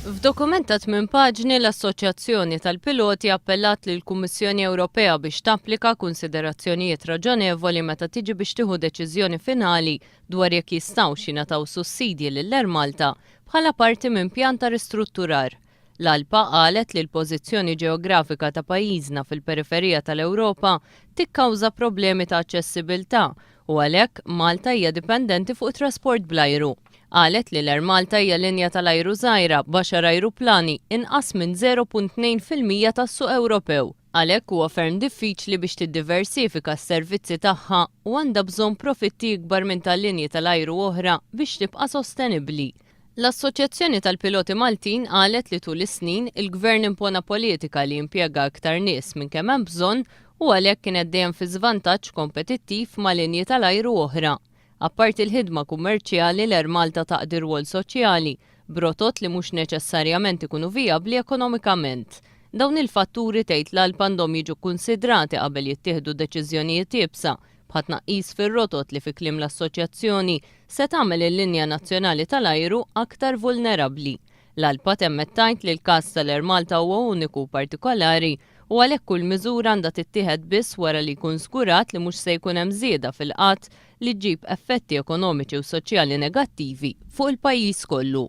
F'dokument ta' tminn paġni l-Assoċjazzjoni tal-Piloti appellat lill-Kummissjoni Ewropea biex tapplika kunsiderazzjonijiet raġonevoli meta tiġi biex tieħu deċiżjoni finali dwar jekk jistgħux jingħataw sussidji lill-Air Malta bħala parti minn pjan ta' ristrutturar. L-ALPA qalet li l-pożizzjoni ġeografika ta' pajjiżna fil-periferija tal-Ewropa tikkawża problemi ta' aċċessibilità u għalhekk Malta hija dipendenti fuq it-trasport bl-ajru. Qalet li l-Air Malta hija linja tal-ajru żgħira b'għaxar ajruplani, inqas minn 0.2% tas-suq Ewropew. Għalhekk huwa ferm diffiċli biex tiddiversifika s-servizzi tagħha u għandha bżonn profitti ikbar minn tal-linji tal-ajru oħra biex tibqa' sostenibbli. L-Assoċjazzjoni tal-Piloti Maltin qalet li tul is-snin, il-Gvern impona politika li jimpjega iktar nies minn kemm hemm bżonn u għalhekk kienet dejjem fi żvantaġġ kompetittiv ma' linji tal-ajru oħra. Apparti l-ħidma kummerċjali, l-Air Malta taqdi rwol soċjali, b'rotot li mhux neċessarjament ikunu vijabbli ekonomikament. Dawn il-fatturi tgħid l-ALP għandhom jiġu kkunsidrati qabel jittieħdu deċiżjonijiet iebsa bħat-tnaqqis fir-rotot li fi kliem l-assoċjazzjoni se tagħmel il-linja nazzjonali tal-ajru aktar vulnerabbli. L-ALPA temmet tgħid li l-każ tal-Air Malta huwa uniku u partikolari u għalhekk kull miżura għandha tittieħed biss wara li jkun żgurat li mhux se jkun hemm żieda fil-qgħad li ġġib effetti ekonomiċi u soċjali negattivi fuq il-pajjiż kollu.